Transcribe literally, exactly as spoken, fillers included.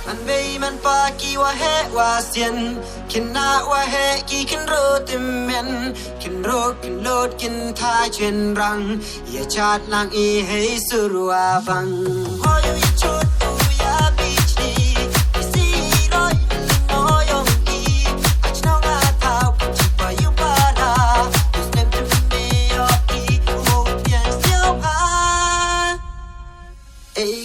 Man bei man pa ki wa heh wa sian, kin na wa heh ki kin ro tim men, kin ro kin lot kin thai chen rang, ya chat lang i hei sur wa bang. Hoi wi chut u ya bichni, i si roi mo yong i, ach nong a thau, chi pa yu pa ra, u snem tu me yo i, u mo pian siu ha. Ei